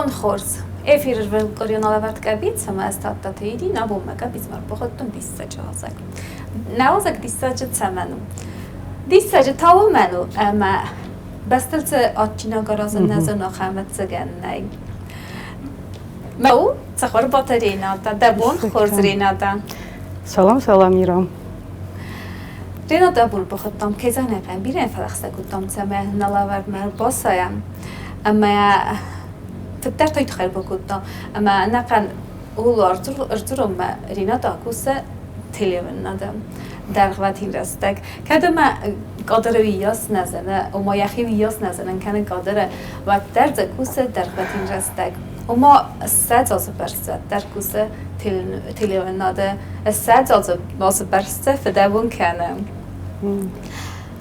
Бон хорз! Эфиры рвылкъуырион алӕвӕрд къӕбиц ӕмӕ ӕз Тадтаты Иринӕ абон мӕ къӕбицмӕ ӕрбахуыдтон диссаджы уазӕг. Нӕ уазӕг диссаджы цӕмӕн у? Диссаджы та уымӕн у, ӕмӕ бӕстыл цы адджинаг аразын нӕ зоны, ахӕм ӕцӕгӕн нӕй. Мӕ у Цӕхуырбаты Рената. Дӕ бон хорз, Рената! Салам, салам, Ира. Рената бахуыдтам, кӕй зӕгъын бирӕ фӕлӕгъстӕ кодтам, цӕмӕй нӕ лӕвӕрдмӕ ӕрбацӕуӕм. Ӕмӕ фыддӕр той тыххӕй бакодтам. Ӕмӕ ӕнӕхъӕн ууыл ӕрдзурынмӕ Рената кусы телеуынынады дӕргъвӕтин рӕстӕг. Кӕд ӕмӕ кадры уыйас нӕ зыны, ома йӕхи уыйас нӕ зынын кӕны кадры, уӕддӕр дзы кусы дӕргъвӕтин рӕстӕг. Ома 20 азы бӕрц уӕддӕр кусы телеуынынады, 20 азы бӕрц дзы фыдӕбон кӕны.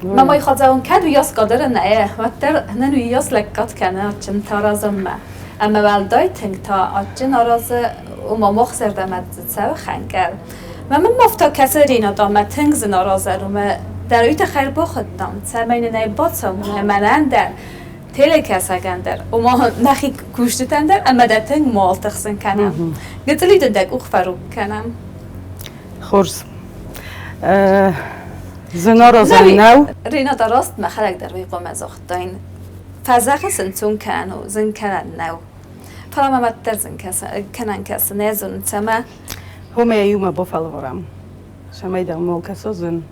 Мамай хӕдзарон кӕд уыйас кадры нӕ, уӕддӕр нын уыйас лӕггад кӕны адджын таразынмӕ. Ӕмӕ уӕлдай тынг та адджын аразы, ома мах зӕрдӕмӕ дзы цӕуы хӕнкъӕл. Мӕ мын мафта кӕсы Ренатамӕ тынг зын аразӕн у, мӕ дӕр уый тыххӕй ӕрбахуыдтам, цӕмӕй нын ӕй бацамона мӕнӕн дӕр, телекӕсӕгӕн дӕр, ома нӕхи кустытӕн дӕр ӕмӕ дӕ тынг мал тыхсын кӕнӕм. Гыццыли дын дӕ къух фӕруг кӕнӕм. Хорз. Зын аразӕн нӕу. Рената раст мӕхӕдӕг дӕр уый хъуамӕ загътаин. Фӕзӕгъы сын цун кӕнӕн у, зын кӕнӕн нӕу. Фӕлӕ мӕ уӕддӕр зын кӕнӕн кӕсы, нӕ зонын цӕмӕ. Хомӕ иумӕ бафӕлварӕм, цӕмӕй дӕм мал кӕса зын.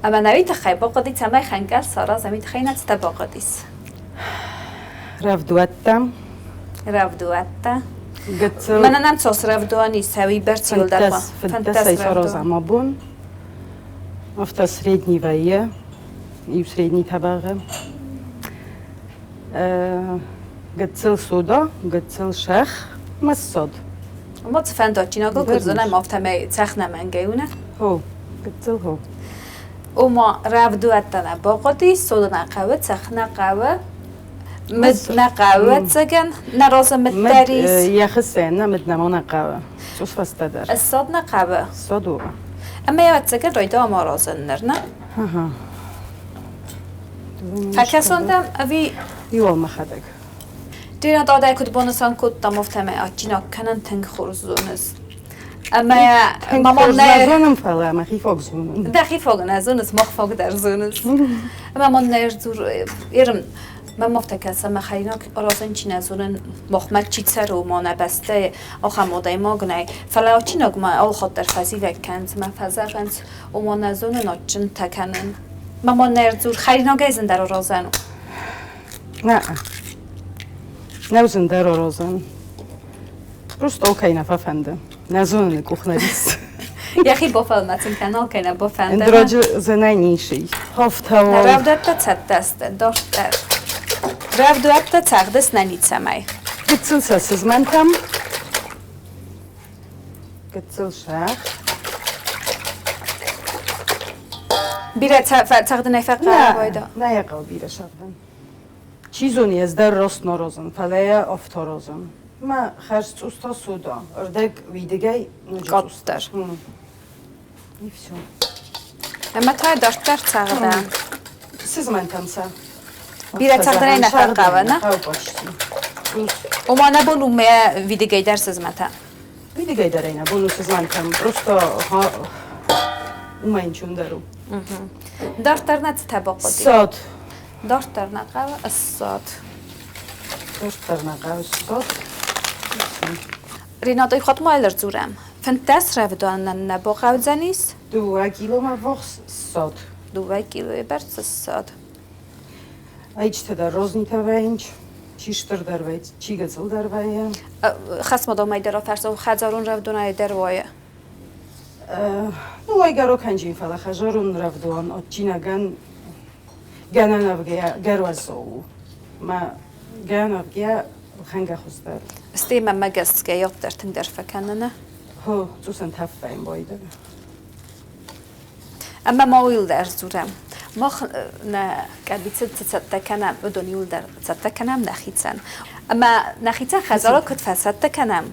Ӕмӕ нӕ уый тыххӕй бахъуыди, цӕмӕй хӕнкъӕл саразӕм, уый тыххӕй нӕ цытӕ бахъуыдис? Рӕвдуӕттӕ. Рӕвдуӕттӕ. Гыццыл. Мӕнӕ нӕм цос рӕвдуан ис, уый бӕрц иуылдӕр 15-ӕй саразӕм абон. Афтӕ средний вӕййы, иу средний тӕбӕгъы. Гыццыл сода, гыццыл сӕх, ма ссад. Ма цыфӕнды адджинагыл куыд зонӕм, афтӕмӕй цӕх нӕмӕнгӕй у, нӕ? Хо, гыццыл хо. Ома рӕвдуӕттӕ нӕ бахъуыди, сода нӕ хъӕуы, цӕх нӕ хъӕуы, мыд нӕ хъӕуы, ӕцӕгӕн, нӕ разы мыд дӕр ис. Йӕхи сӕн мыд нӕма нӕ хъӕуы, цъус фӕстӕдӕр. Ссад нӕ хъӕуы. Ссад у. Ӕмӕ йӕ ӕцӕгӕн райдыдтам аразын ныр, нӕ? Фӕкӕсон дӕм ӕви? Иуал мӕхӕдӕг. Динададӕ куыд банысан кодтам, афтӕмӕй адджинаг кӕнын тынг хорз зоныс. Ӕмӕ мама нӕ зонын, фӕлӕ мӕхи фаг зонын. Дӕхи фаг нӕ зоныс, мах фаг дӕр зоныс. Ӕмӕ ма нӕ дзур ерым мӕм афтӕ кӕсы, ӕмӕ хӕринаг аразын чи нӕ зонын, махмӕ чи цӕры, ма нӕ бӕстӕйы ахӕм адӕймаг нӕй. Фӕлӕ адджинагмӕ алыхатт дӕр фӕзивӕг кӕнынц ӕмӕ фӕзӕгъынц, ома нӕ зонын адджынтӕ кӕнын. Мама нӕ ӕрдзур, хӕринагӕй зындӕр аразӕн у. Нӕ. Нӕу зындӕр аразӕн. Просто алкӕй нӕ фӕфӕнды. Нӕ зоныны къух нӕ риссы. Йӕхи бафӕлмӕцын кӕн, алкӕй нӕ бафӕнды. Ӕндӕраджы зынӕй ницы и. Афтӕ Рӕвдӕттӕ цӕттӕ сты, дарддӕр. Рӕвдуӕттӕ цӕгъдыс нӕ ницӕмӕй. Гыццыл сӕ сызмӕнтӕм. Гыццыл сӕх. Бирӕ цӕгъдынӕй фӕхъӕуы? Нӕ йӕ хъӕуы бирӕ цӕгъдын. Чи зоны, ӕз дӕр раст нӕ розын, фӕлӕ йӕ афтӕ розын. Мӕ хӕрз цъус та сода, ӕрдӕг уидыгӕй ноджы Къаддӕр. И все. Ӕмӕ та дарддӕр цӕгъдӕ. Сызмӕнтӕм сӕ. Бирӕ цӕгъдынӕй нӕ фӕхъӕуы, нӕ? Хъӕуы почти. Ома нӕ бон у мӕ уидыгӕй дӕр сызмӕтӕ. Уидыгӕй дӕр ӕй нӕ бон у сызмӕнтӕм. Просто уымӕй нчундӕр у. Дарддӕр нӕ цытӕ бахъуыди? Ссад. Дарддӕр нӕ хъӕуы ссад. Дарддӕр нӕ хъӕуы ссад. Ренатой хатт ма ӕрдзурӕм. 15 рӕвдуанӕн нӕ бахъӕудзӕнис? 2 киломӕ ввахс ссад. 2 килойы бӕрц ссад. Ӕйчытӕ дӕр рознитӕ вӕййынц, чи стырдӕр вӕййы, чи гыццылдӕр вӕййы. Хӕсмадомӕй дӕр афӕрсӕм, хӕдзарон рӕвдуанӕй дӕр уайы. Ну, ӕгӕр кӕнджын, фӕлӕ хӕдзарон рӕвдуан адджинагӕн гӕнӕн ӕвгӕйӕ гӕруӕззау у. Мӕ гӕнӕн ӕвгӕйӕ лхӕнгӕ хуыздӕр. Стӕй мӕмӕ гӕсгӕ йоддӕр тынгдӕр фӕкӕныны. Хо, цъусӕн тӕф вӕййын байдайы. Ӕмӕ ма уыйыл дӕр дзурӕм. Мах нӕ къӕбицы цы цӕттӕ кӕнӕм, уыдон иуылдӕр цӕттӕ кӕнӕм нӕхицӕн. Ӕмӕ нӕхицӕн хӕдзары куыд фӕцӕттӕ кӕнӕм,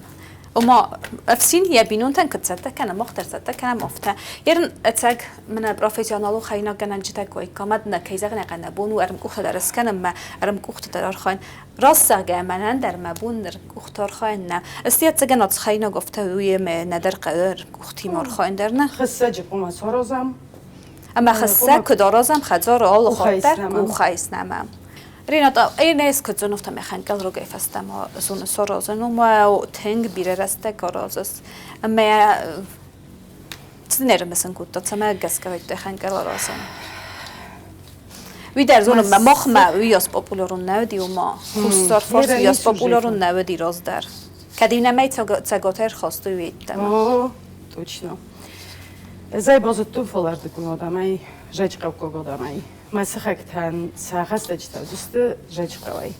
Ома, ӕфсин йӕ бинонтӕн куыд цӕттӕ кӕны, мах дӕр цӕттӕ кӕнӕм афтӕ. Ерын ӕцӕг мын профессионалон хӕринаггӕнӕнджытӕ кой кӕмӕд нӕ кӕй зӕгъын ӕй нӕ бон у ӕрмкъухтӕ дӕр скӕнынмӕ, ӕрмкъухты дӕр архайын. Раст зӕгъгӕ, мӕнӕн дӕр мӕ бон ӕрмкъухты архайын нӕ. Ысты ӕцӕгӕн ацы хӕринаг афтӕ у, ӕмӕ нӕдӕр хъӕуы ӕрмкъухтимӕ архайын дӕр нӕ. Хӕссӕджы хъуымӕ саразӕм. Ӕмӕ хӕссӕг куыд аразӕм хӕдзары алы хатт дӕр къухӕй снӕмӕм. Рената, ӕнӕ скуыдзон афтӕ мӕхӕн рогӕй фӕстӕмӕ зоны саразын, уымӕ тынг бирӕ рӕстӕг аразыс. Ӕмӕ цы не рымысын кодта, цӕмӕ гӕсгӕ вӕййы хӕнкъӕл аразын? Уый дӕр зонын, мӕ махмӕ уыйас популярон нӕ уыди, ома Хуссар Фарс уыйас популярон нӕ уыди раздӕр. Кӕд иннӕмӕй Цӕгатӕй ӕрхастой уый йеддӕмӕ. О, точно. Ӕз ӕй базыдтон фалӕрдыгон адӕмӕй, зӕджыхъӕуккаг адӕмӕй. Мӕ сыхӕгтӕн сӕ хӕстӕджытӕ уыдысты Зӕджыхъӕуӕй.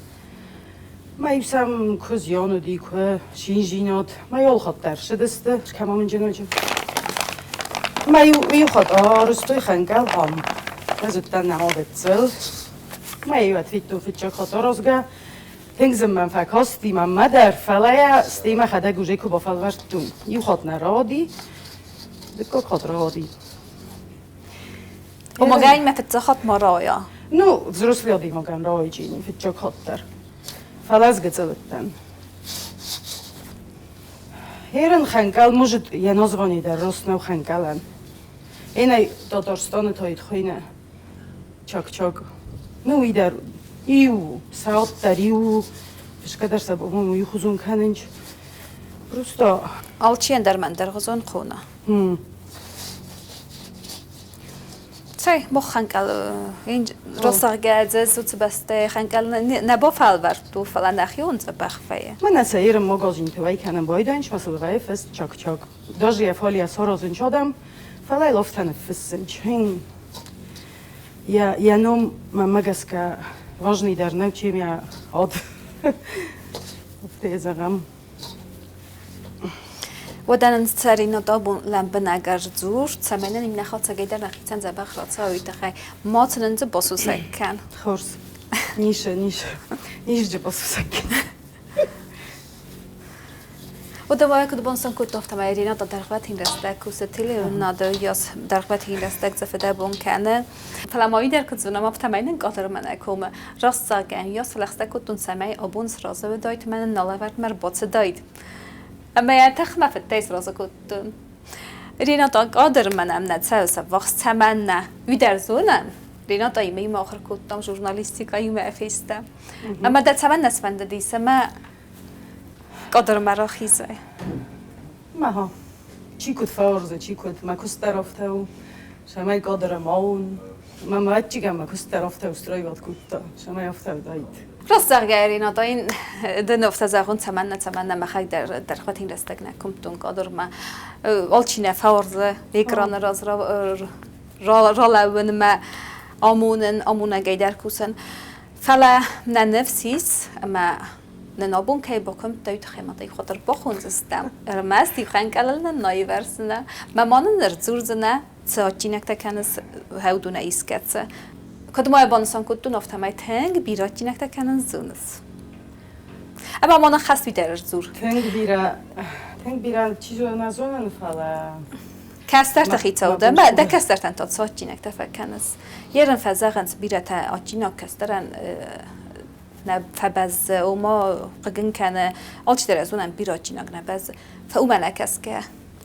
Мӕ-иу сӕм куы зиан уыди, куы циндзинад, мӕ алхатт дӕр ссыдысты кӕмӕ ноджы. Мӕ-иу иу хатт арызтой хӕнкъӕл ам. Ӕз уыдтӕн нӕ гыццыл. Мӕ-иу ответтон фыццаг хатт аразгӕ. Тынг зын мӕм фӕкасти мӕнмӕ дӕр, фӕлӕ йӕ стӕй мӕхӕдӕг уже куы бафӕлвӕрдтон. Иу хатт нӕ рауади, дыккаг хатт рауади. Помогай фыццаг хатт ма рауайа. Ну, взрослый адӕймагӕн рауайджини фыццаг хатт дӕр. Фӕлӕ ӕз гыццыл уыдтӕн. Ерын хӕнкъӕл, может, йӕ название дӕр раст нӕу хӕнкъӕлӕн. Энӕй Татарстаны та хуыйны чак-чак. Ну, уый дӕр иу, сӕ дӕр иу, фысгӕ дӕр сӕ, по-моему, иухуызон кӕнынч. Просто... Алчи ӕндӕр мӕндӕргъуызон хона. Цӕй, мох хӕнкъӕл росагӕдзӕ уыцы бӕстӕйы хӕнкъӕл нӕ бафӕлвӕрдту, фӕлӕ нӕхион дзӕбӕх вӕййы. Мӕнӕ сӕ иры магазинты уӕй кӕнын байдайынц, ма сыл вӕййы фыст чак-чак. Даже йӕ фалийӕ саразынч адӕм, фӕлӕ йыл афтӕ ныффыссынч. Йӕ ном мӕнмӕ гӕсгӕ важный дӕр нӕу, чем йӕ ад. Афтӕ йӕ зӕгъӕм. Уӕдӕ нын цӕринаг абон лӕмбынӕг ӕрдзур, цӕмӕй нын иннӕ хатдзӕгӕй дӕр нӕхицӕн дзӕбӕх рацӕуа, уый тыххӕй. Ма цы нын дзы басусӕг кӕн. Хорз. Нишы, нишы. Нишы басусӕг кӕн. Уӕдӕ уӕ куыд банысан кодта, афтӕмӕй Рената дӕргъвӕтин рӕстӕг кусы телеуынынады, йӕ дӕргъвӕтин рӕстӕг дзы фыдӕбон кӕны. Фӕлӕ ма уый дӕр куыд зонӕм, афтӕмӕй нын къадӕрмӕ нӕ комы. Раст зӕгъгӕ, йӕ слӕгъстӕ кодтон, цӕмӕй абон сразы уыдаид ӕмӕ нын алӕвӕрдмӕ ӕрбацыдаид. Ӕмӕ йӕ тыхмӕ фыдтӕй сразы кодтон. Рената къадӕрмӕ нӕм нӕ цӕуы ӕввахс, цӕмӕннӕ, уый дӕр зонӕм. Ренатаимӕ иумӕ ахуыр кодтам журналистикӕимӕ фестӕм. Ӕмӕ дӕ цӕмӕннӕ сфӕндыди, цӕмӕ къадӕрмӕ рахизай? Мӕ чи куыд фӕуарзы, чи куыд. Мӕ куыст дӕр афтӕ у, цӕмӕй къадӕры ма уон. Мӕ мадчигӕн мӕ куыст дӕр афтӕ устраивать кодта, цӕмӕй афтӕ уыдаид. Раст зӕгъгӕ, Рената, ин дын афтӕ зӕгъун цӕмӕннӕ, цӕмӕннӕ мӕхӕг дӕр дӕргъвӕтин рӕстӕг нӕ кумдтон къадӕрмӕ. Алчи нӕ фӕуарзы экраны раз ралӕууынмӕ амонын, амонӕгӕй дӕр кусын. Фӕлӕ нӕ ныфс ис, ӕмӕ нын абон кӕй бакуымдта, уый тыххӕй ма дӕ хуыдыр бахондзыстӕм. Ӕрмӕст иу хӕнкъӕлыл нын наивӕрдзынӕ. Мӕ ма нын ӕрдзурдзынӕ, цы адджинӕгтӕ кӕныс хӕудунӕ искӕцы. Куыд ма йӕ банысан кодтон, афтӕмӕй тынг бирӕ адджинӕгтӕ кӕнын зоныс. Ӕмӕ ма нын хӕст уый дӕр ӕрдзур. Тынг бирӕ, тынг бирӕ чи зоны, нӕ зонын, фӕлӕ Кӕстӕрты хицау дӕ, дӕ кӕстӕртӕн та цы адджинӕгтӕ фӕкӕныс? Ерын фӕзӕгъынц бирӕтӕ адджинаг кӕстӕрӕн нӕ фӕбӕззы, ома хъыг ын кӕны. Алчидӕр ӕз уынӕм бирӕ адджинаг нӕ бӕззы. Уымӕ нӕ кӕсгӕ.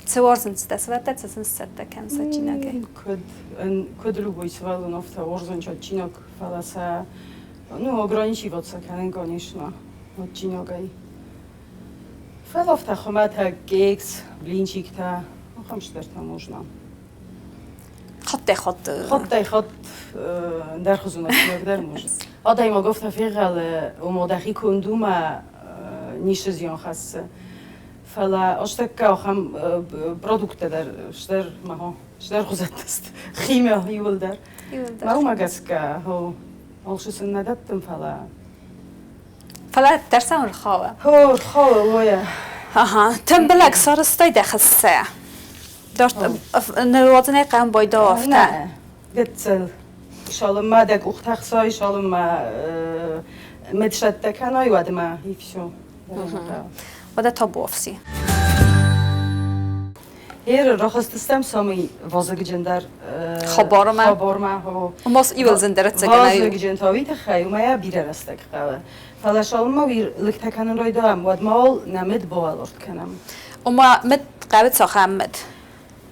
Цы уарзынц дӕ сывӕллӕттӕ, цы сын сцӕттӕ кӕныс адджинагӕй? Куыд, куыд любой сывӕллон, афтӕ уарзынц адджинаг, фӕлӕ сӕ ну, ограничивать сӕ кӕнын, конечно, адджинагӕй. Фӕлӕ афтӕ хуымӕтӕг кекс, блинчиктӕ, ахӕм цыдӕртӕ можно. Хаттӕй-хатт. Хаттӕй-хатт ӕндӕрхуызон адджинаг дӕр может. Адӕймаг афтӕ фегъӕлы, ома дӕхи конд у мӕ ницы зиан хӕссы. Фӕлӕ ӕстӕккӕ ахӕм продукттӕ дӕр стыр, мӕ стыр хуызӕттӕ сты. Химия иууылдӕр. Мӕ уымӕ гӕсгӕ, алцы сын нӕ дӕттын, фӕлӕ Фӕлӕ тӕрсӕн рхауы. Хо, рхауы, уойӕ. Ага, тымбылӕг сарӕзтай дӕ хӕссӕ. Ныууадзынӕй хъӕм байдау афтӕ. Нӕ, гыццыл. Цалынмӕ дӕ къухтӕ хсай, цалынмӕ медсӕттӕ кӕнай, уӕдмӕ и все. Уӕдӕ табуафси. Ер рахызтыстӕм самый вазыгджындӕр хабармӕ. Хабармӕ, хо. Мас ивылдзындӕр ӕцӕгӕн. Вазыгджын та уый тыххӕй, уымӕ бирӕ рӕстӕг хъӕуы. Фӕлӕ цалынмӕ уый лыгтӕ кӕнын райдайӕм, уӕдмӕ уал нӕ мыд бауӕларт кӕнӕм. Ома мыд хъӕуы цахӕм мыд?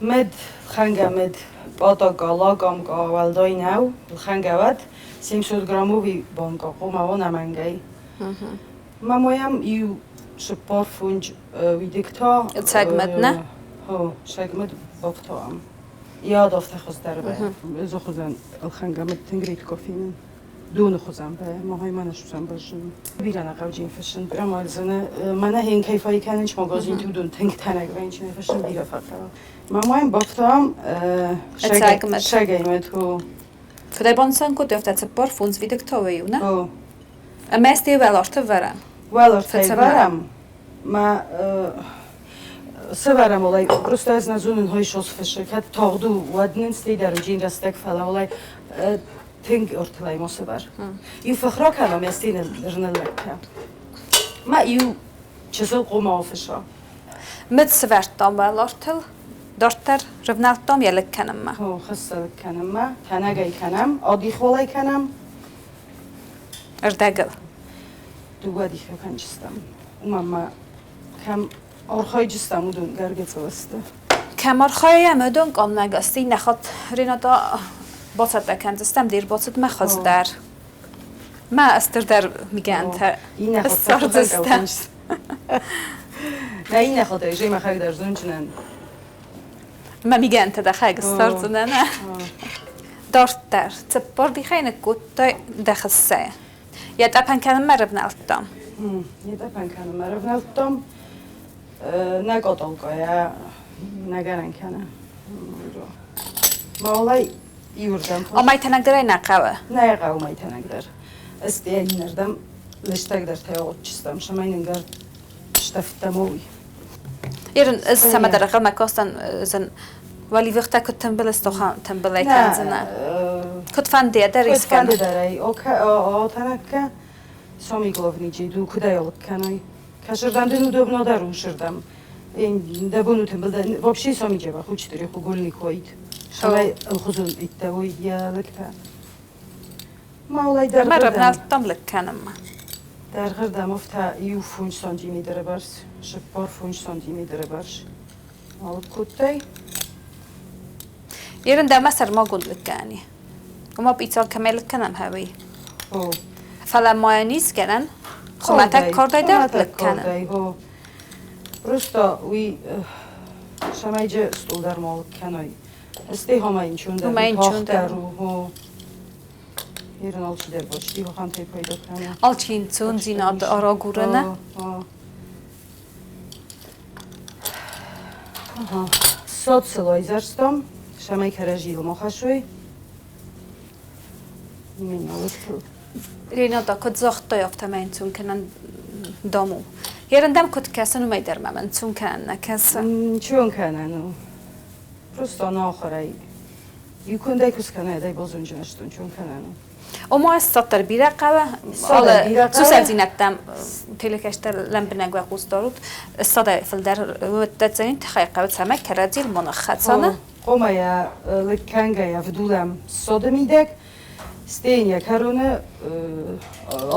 Мыд, лхӕнгӕ мыд, пъатака, лакъамка уӕлдай нӕу, лхӕнгӕ уӕд 700 граммовый банкъа хъуамӕ уа ӕнӕмӕнгӕй. Мамойӕм иу 45 уидыг та. Ӕцӕг мыд, нӕ? Хо, сӕг мыд бафтауӕм. Йӕ афтӕ хуыздӕр бӕ. Ӕз хуызӕн ӕлхӕнгӕ мыд тынг редко фенын. Доны хуызӕн бӕ, махӕй мӕнӕ сусӕн бӕззын. Бирӕ нӕ хъӕуджын фыссын, прямо ӕлдзыны. Мӕнӕ хин кӕй фӕй кӕнын, магазинты уыдон тынг тӕнӕг вӕййынц, фыссын бирӕ фӕхъӕуы. Мамайӕн бафтауӕм сӕгӕй мыд, хо. Фыдӕбон сын куыд афтӕ 45 уидыг тауы-иу, нӕ? Ӕмӕ стӕй уӕларты вӕрӕм. Уӕлартӕй вӕрӕм. Ма сӕвӕрӕм олай просто ӕз нӕ зонын хой сос фыссы. Кӕд тагъд у, уӕд нын стӕй дӕр уджин рӕстӕг, фӕлӕ олай тынг ортылай мо сӕвӕр. Иу фых ракӕнӕм, стӕй рныллӕг Ма иу чысыл къомау фыса. Мыд сӕвӕрдтам уӕлартыл, дарддӕр рывнӕлдтам йӕ лыг кӕнынмӕ. Хо, хыссӕ лыг кӕнынмӕ, тӕнӕгӕй кӕнӕм, адихолӕй кӕнӕм. Ӕрдӕгыл. Дыууӕ дихы кӕнджыстӕм. Уымӕн ма кӕм архайджыстӕм, уыдон гӕргӕцъыл сты. Кӕм архайӕм, уыдон къаннӕг сты. Иннӕ хатт Рената бацӕттӕ кӕндзыстӕм де рбацыдмӕ хуыздӕр. Мӕ стырдӕр мигӕнтӕ ссардзыстӕм. Нӕ иннӕ хатт ӕй мӕхӕг дӕр зонджынӕн. Мӕ мигӕнтӕ дӕхӕг ссардзынӕн. Дарддӕр 40 дихӕй ныккодтай дӕ хыссӕ. Йӕ тъӕпӕн кӕнынмӕ рывнӕлдтам. Йӕ тъӕпӕн кӕнынмӕ рывнӕлдтам. Нӕ къотолкъайӕ нӕ гӕнӕн кӕны. Маулай иуырдӕм. Омай тӕнӕгдӕрӕй нӕ хъӕуы? Нӕ хъӕуы май тӕнӕгдӕр. Ыстӕй иннӕрдӕм лыстӕгдӕр тӕгъуыдчыстӕм, сӕмӕй нын стӕфтӕм уый. Ерын ӕз цӕмӕдӕр ӕнхъӕлмӕ кастӕн, зын уӕливыхтӕ куыд тымбыл сты, тымбылӕй кӕндзынӕ. Куыд фӕндыйӕ дӕр искӕн. Куыд фӕнды дӕр ӕй. Отанакка сомигловничи ду куыд ӕй кӕной. Кӕсырдӕм дын удобно дӕр усырдӕм. Дӕ бон у тымбыл вообще сомиджева хучтыри хугульник хоит. Шалай ылхуызон иттӕ уый йӕ лыгтӕ. Маулай дӕр. Мӕ рабнӕлдтам лыг кӕнынмӕ. Дӕргъырдӕм уфта иу фондз сантиметры бӕрц, 45 сантиметры бӕрц. Алыг кодтай? Ерын дӕмӕ сӕрмагонд лыг кӕни. Уымӕ пъицал кӕмӕй лыг кӕнӕм хӕуи. Фӕлӕ майонез гӕнӕн хуымӕтӕг кардӕй дӕр лыг кӕнын. Просто уый цӕмӕйджы стъол дӕр ма лыг кӕной. Стӕй хомайынчун дӕр, тагъддӕр у, хо. Ерын алчидӕр почти хохантӕй пайда кӕны. Алчи цундзинад арагурыны. Социлайзӕрстам, цӕмӕй кӕрӕдзийыл ма хӕссой. Рената, куыд загътай, афтӕмӕй ӕнцон кӕнӕн дам у. Ерындӕм куыд кӕсын, уымӕй дӕр мӕм ӕнцон кӕнӕн нӕ кӕсы. Ничего кӕнӕн у. Просто ӕнахуырӕй. Иу кондӕй куы скӕнай, дай базонджын стон чон кӕнӕн у. Ома ссаддӕр бирӕ хъӕуы, алы сусӕгдзинӕдтӕм телекӕстӕр лӕмбынӕг уӕ хъус дарут. Ссадӕй фылдӕр уыдтӕдзӕни тыххӕй хъӕуы, цӕмӕй кӕрӕдзийыл ма ныххӕцаны. Хъомайӕ лыг кӕнгӕйӕ вдулӕм ссады мидӕг, стӕй йӕ кӕроны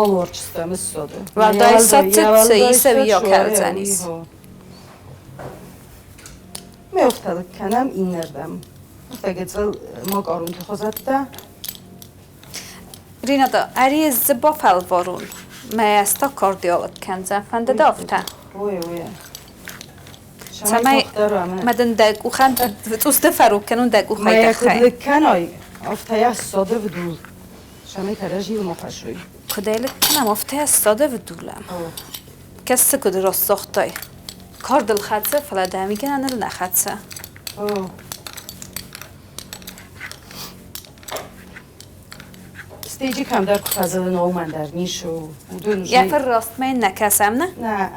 алуарчыстӕм ссады. Уӕлдай ссад исӕви кӕрдзӕнис. Ми афтӕ лыг кӕнӕм иннӕрдӕм. Афтӕ гыццыл макъаронты хуызӕттӕ. Рената, ӕри ӕз дзы бафӕлварон. Мӕ ӕз та кардиолог кӕндзӕн, фӕнды дӕ афтӕ? Ой, ой. Цӕмӕй мӕ дын дӕ къухӕн цъусты фӕрог кӕнон дӕ къухӕй тыххӕй. Куыд лыг кӕной, афтӕ йӕ ссады вдул. Цӕмӕй кӕрӕдзийыл ма хӕссой. Куыд ӕй лыг кӕнӕм, афтӕ йӕ ссады вдулӕм. Кӕсы, куыд рассагътай. Кардыл хӕцы, фӕлӕ дӕ мигӕнӕныл нӕ хӕцы. Стейджы кӕмдӕр куы фӕзылын, уымӕн дӕр ницы у. Уыдон Йӕ фыррастмӕ йын нӕ кӕсӕм, нӕ? Нӕ.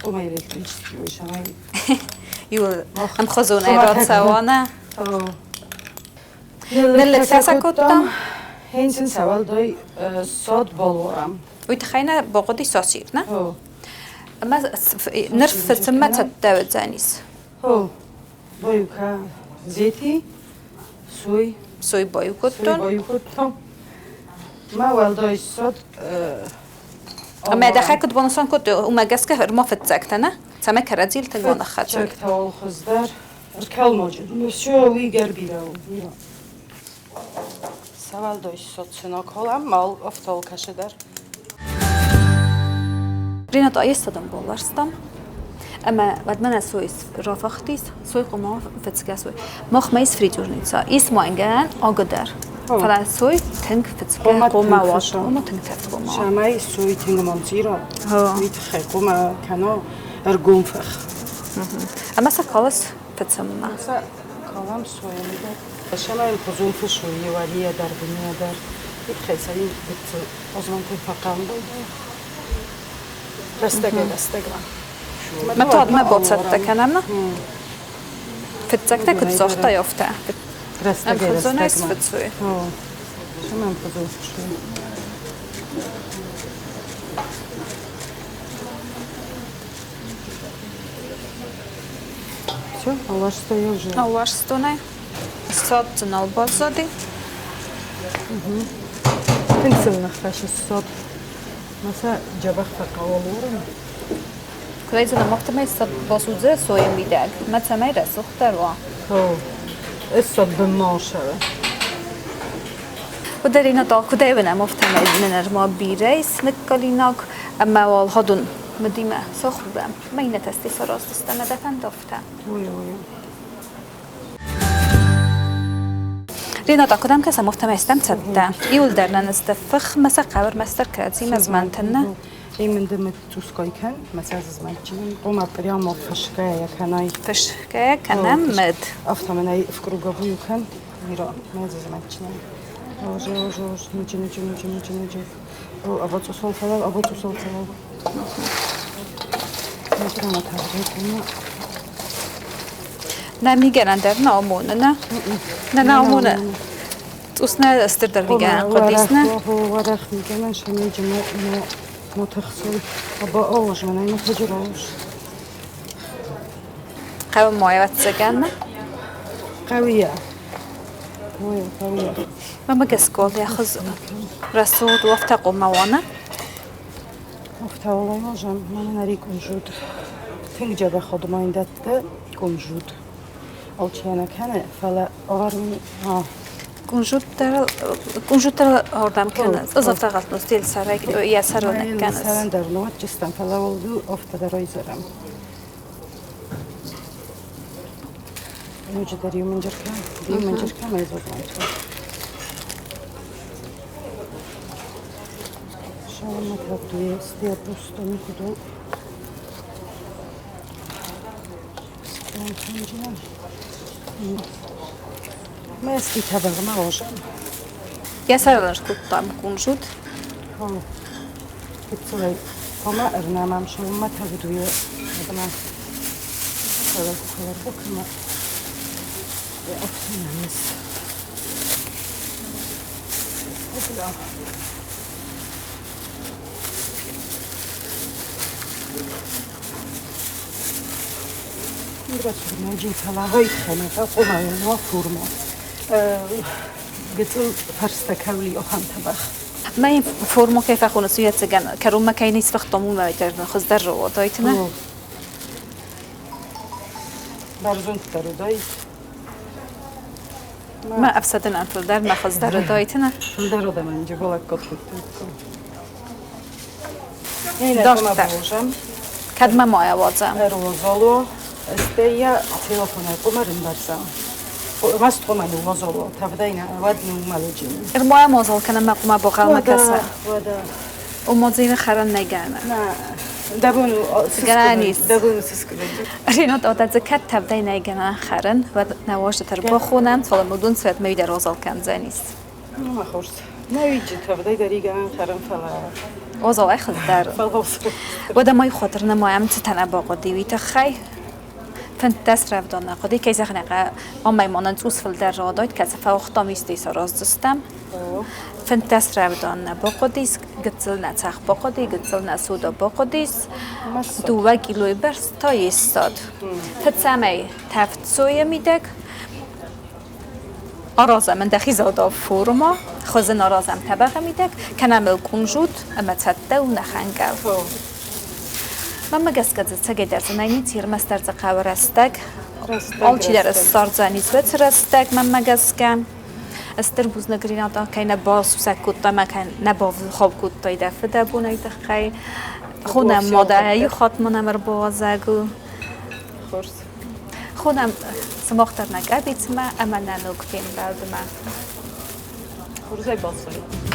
Хъуымӕ электрический уый самай. Иу ӕмхуызонӕй рацӕуа, нӕ? Ныллӕг сӕ кодтам. Хенсен сӕуӕлдай сод болорам. Уый тыххӕй нӕ бахъуыди сосир, нӕ? Ӕмӕ ныр фыцынмӕ цӕттӕ уыдзӕнис. О, боюка зети, суй. Суй бою кодтон. Суй бою кодтон. Ма уӕлдай ссад. Ӕмӕ дӕхӕ куыд банысан кодтой, уымӕ гӕсгӕ ӕрма фыццӕгтӕ, нӕ? Цӕмӕй кӕрӕдзийыл тынг ма ныххӕцой. Фыццӕгтӕ уал хуыздӕр. Ӕркӕлмоджы. Все, уый гӕр бирӕ у, бирӕ. Савалдой социноколам мал офтол кашыдар. Рената аестадон болларстам. Ӕмӕ уӕд мӕнӕ сой рафахтис, сой къума фыцгӕ сой. Мах ма ис фритюрница. Ис ма ингӕн агыдӕр. Фӕлӕ сой тынг фыцгӕ къума уат. Ома тынг тӕвд къума. Цӕмӕй сой тынг монцира, уый тыххӕй къума кӕна ӕргом фых. Ӕмӕ сӕ калыс фыцынмӕ. Сӕ калам сойӕ мидӕг. Сӕмӕй хуызон фысой еуарийӕ дӕр, бынийӕ дӕр. Уый тыххӕй сӕ иу гыццыл озонтӕй фӕхъӕлмбылдӕй. Рӕстӕгӕй-рӕстӕгмӕ. Мӕ тадмӕ бацӕттӕ кӕнӕм. Фыццӕгтӕ куыд загътай, афтӕ. Рӕстӕгӕй-рӕстӕгмӕ. Ӕмхуызонӕй сфыцой. Цӕмӕ ӕмхуызон фысой? Все, аластой уже. Аласстонӕй. Ссад дзы нал баззади. Тынг сыл ныххӕссы ссад. Ма сӕ дзӕбӕх фӕхъӕуы лорын. Куыдӕй зонӕм, афтӕмӕй ссад басудзы сойы мидӕг. Мӕ цӕмӕй рӕсугъддӕр уа. Ссад бынмӕ сӕвы. Уыдӕрина та куыдӕй уынӕм, афтӕмӕй нын ӕрма бирӕ ис ныккалинаг ӕмӕ уал хӕдон мыдимӕ сахурӕм. Ма иннӕтӕ стӕй сараздзыстӕм ӕмӕ дӕ фӕнды афтӕ. Ой, ой. Рената, куыдӕм кӕсӕм, афтӕмӕй стӕм цӕттӕ. Иуылдӕр нӕ сты фых, мӕ сӕ хъӕуы ӕрмӕстдӕр кӕрӕдзимӕ змӕнтын нӕ. Именно цуской кӕн, мӕ сӕ змӕнтджын. Ома прямо фысгӕйӕ кӕнай. Фысгӕйӕ кӕнӕм мыд. Афтӕмӕй в круговую кӕн, Миро, мӕ змӕнтджын. Оже, оже, оже, ничи, ничи, ничи, ничи, ничи. Або цусол фӕлӕу, або цусол фӕлӕу. Нӕ мигӕнӕн дӕр нӕ амоны, нӕ? Нӕ нӕ амоны. Цъус нӕ стырдӕр мигӕнӕн хъуыдис, нӕ? Уӕрӕх мигӕнӕн сӕмӕджы мотыхсой. Або оож, мӕнӕй мотыджы раус. Хъӕуы ма ӕвӕццӕгӕн, нӕ? Хъӕуы йӕ. Ой, хъӕуы йӕ. Мӕ гӕсгӕ йӕ хуыз рӕсугъд у, афтӕ хъуамӕ уа, нӕ? Офтауалайожам мананari кунжут. Тынг дзӕбӕх одмайн дӕтты кунжут. Алчи нӕ кӕны, фӕлӕ аварми Кунжуттар кунжуттар ордам кӕнынц. Ӕз афтӕ гъӕлтнос тел сӕрӕй йӕ сӕрыл ныккӕнынц. Сӕрӕн дӕр нуатджыстӕм, фӕлӕ уыл офтӕ дӕр ойзӕрӕм. Ноджыдӕр иу мынджыркӕ, иу мынджыркӕ мӕ зознайча. Шалама просто никуда. Ma ezt így haverom, olvasom. Ja сӕрӕн кунжут. Гыццылӕй хъуамӕ ӕрнӕмӕм сӕумӕ тӕвд у ӕмӕ хӕлар ӕфсинӕнис. Гыццыл фӕрстӕ кӕули охантабах. Ма форма кӕй фӕхонынц, уый ӕцӕгӕн кӕронмӕ кӕй не сфыхтам, уымӕй дӕр хуыздӕр уыдаид, нӕ? Бӕрзонддӕр уыдаид. Ма ӕфсадынӕн фылдӕр, ма хуыздӕр уыдаид, нӕ? Фылдӕр адӕмӕн джиголаг кодтой. Дарддӕр. Кӕдмӕ ма ауадзӕм? Ӕруазало, стӕй телефонӕй къуымӕ рымбӕрзӕм. Маст къуымӕ ныууазало, тӕвдӕй нӕ, уӕд ныуумӕлыджын. Ӕрмайа мозол кӕнӕ мӕ къуымӕ богъалмӕ кӕса. Уӕдӕ. Омодзины хӕрӕн нӕ гӕнӕ. Нӕ, дӕбон Гӕнӕн ис. Дӕбон сыскъуыд. Ренат отадзе кӕд тӕвдӕй нӕ гӕнӕн хӕрын, уӕд нӕ уазджытӕ рбахонӕм, фӕлӕ уыдон цӕт мӕ дӕр озал кӕндзӕнис. Ма хорз. Нӕ уиджы тӕвдӕй дӕр игӕнӕн хӕрын, фӕлӕ Озал ӕй хуыздӕр. Фӕлӕ Уӕдӕ май хотыр нымайӕм цытӕ нӕ бахъуыди, уый тыххӕй. 15 рӕвдон нӕ хъуыди, кӕй зӕгъын ӕй амӕй ма нын цъус фылдӕр радойт, кӕцы фӕуагътам, исты сараздзыстӕм. 15 рӕвдон нӕ бахъуыдис. Гыццыл нӕ цӕхх бахъуыди, гыццыл нӕ сода бахъуыдис, 2 килойы бӕрц та ссад. Фыццӕмӕй тӕвд сойы мидӕг аразӕм ӕндӕхи зада форма, хуызын аразӕм тӕбӕгъы мидӕг, кӕнӕм ыл кунжут ӕмӕ цӕттӕ у нӕ хӕнгӕл. Мӕнмӕ гӕсгӕ дзы цӕгӕйдӕр дзы нӕй ницы, ӕрмӕстдӕр дзы хъӕуы рӕстӕг. Алчидӕр ссардзӕнис уыцы рӕстӕг, мӕнмӕ гӕсгӕ. Стыр бузныг, Рената, кӕй нӕ басусӕг кодтай ӕмӕ кӕй нӕ бавгъау кодтай дӕ фыдӕбонӕй тыххӕй. Хонӕм ма дӕ иу хатт ма нӕм ӕрбауазӕг у. Хорз. Хонӕм сымах дӕр нӕ къӕбицмӕ ӕмӕ нӕ ног фембӕлдмӕ. Хорзӕй бацӕуй.